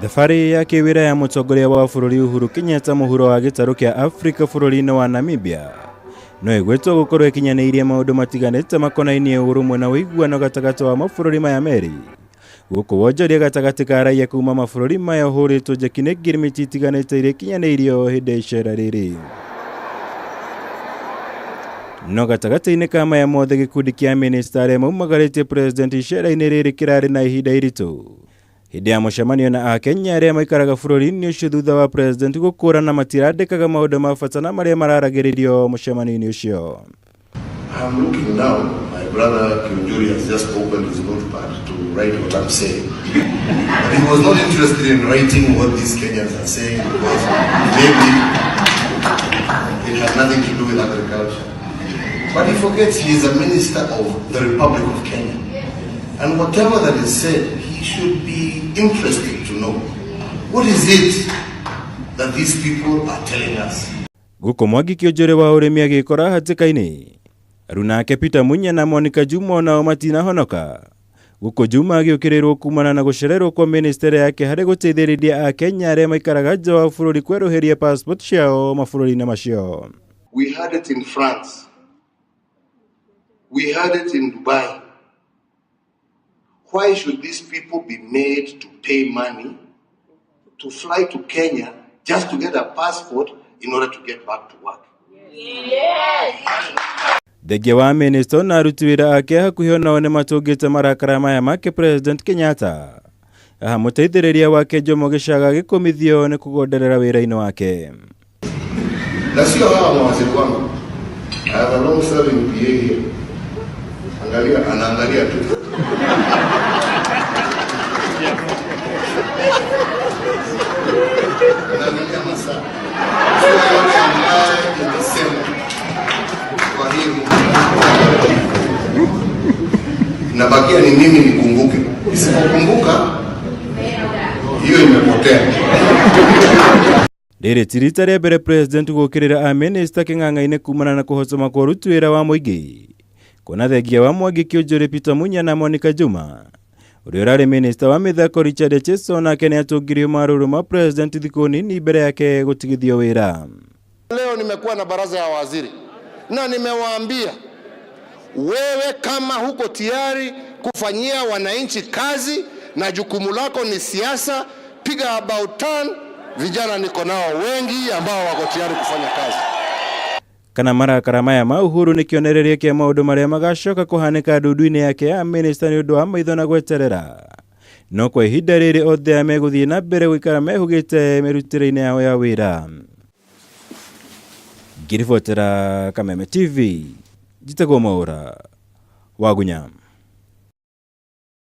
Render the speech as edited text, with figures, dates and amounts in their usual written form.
Thabarĩ ya kĩwĩra ya mũtongoria wa bũrũri Uhuru Kenyatta mũhuro wa gĩtarũ kĩa Afrika bũrũri-inĩ wa Namibia no ĩgwetwo gũkorwo ĩkinyanĩirie maũndũ matiganĩte makonainie ũrũmwe na ũiguano gatagatĩ wa mabũrũri maya merĩ. Gũkũ wonjoria gatagatĩ ka raia kuma mabũrũri maya ũhũrĩtwo njeki nĩ ngirimiti itiganĩte iria ikinyanĩirio hĩndĩ ya icera rĩrĩ. No gatagatĩ-inĩ ka maya mothe gĩkundi kĩa minista arĩa maumagarĩtie president icera-inĩ rĩrĩ kĩrarĩ na ihinda iritũ hĩndĩ ya mũcemanio na akenya arĩa maikaraga bũrũri-inĩ ũcio thutha wa president gũkũrana matirandĩkaga maũndũ ma bata na marĩa mararagĩrĩrio mũcemanio-inĩ ũcio. I'm looking now, my brother Kiunjuri has just opened his notepad to write what I'm saying. But he was not interested in writing what these Kenyans are saying because maybe it had nothing to do with agriculture. But he forgets he is a minister of the Republic of Kenya. And whatever that is said, he should be interested to know what is it that these people are telling us. Gũkũ Mwangi Kĩonjore wa ũrĩmi agĩkora hatĩka-inĩ. Aruna ake Peter Munya na Monica Juma onao matinahonoka. Gũkũ Juma agĩũkĩrĩrwo kumana na gũcererwo kwa ministry yake harĩ gũteithĩrĩria akenya arĩa maikaraga nja wa bũrũri kwerũhĩria passport ciao mabũrũri-inĩ macio. We had it in France. We had it in Dubai. Why should these people be made to pay money to fly to Kenya just to get a passport in order to get back to work? Thengia wa minista na aruti wĩra ake hakuhĩ onao nĩ matũngĩte marakara maya make President Kenyatta. Aha mũteithĩrĩria wake Jomo Gĩcaga agĩkũmithio nĩ kũgonderera wĩra-inĩ wake. Na sio hawa mawaziri wangu. I have a long serving PA here. Angalia, anaangalia tu. Anaangalia masaa. Sio yule ambaye ilisema kwa hiyo inabakia ni mimi nikumbuke. Isipokumbuka hiyo imepotea. Rĩrĩ ti rita rĩa mbere president gũkĩrĩra amĩnĩsta kĩng'ang'a-inĩ kumana na kũhotoma kwa ũruti wĩra wa mũingĩ. Kuona thengia wa Mwangi Kĩonjore Peter Munya na Monica Juma ũrĩa ũrarĩ minista wa mĩthako Richard Echesa nake nĩ atũngirio marũrũ ma president thikũ nini mbere yake gũtigithio wĩra. Leo nimekuwa na baraza ya waziri na nimewaambia, wewe kama huko tayari kufanyia wananchi kazi na jukumu lako ni siasa, piga about turn. Vijana niko nao wengi ambao wako tayari kufanya kazi. Kana marakara maya ma Uhuru nĩ kĩonereria kĩa maũndũ marĩa magacoka kũhanĩka ndundu-inĩ yake ya minista nĩ ũndũ wa maitho na gweterera. No kwa ihinda rĩrĩ othe aya megũthiĩ na mbere gũikara mehũgĩte mĩrutĩre-inĩ yao ya wĩra. Ngĩribotera Kameme TV, njĩtagwo Mwaũra Wagunya.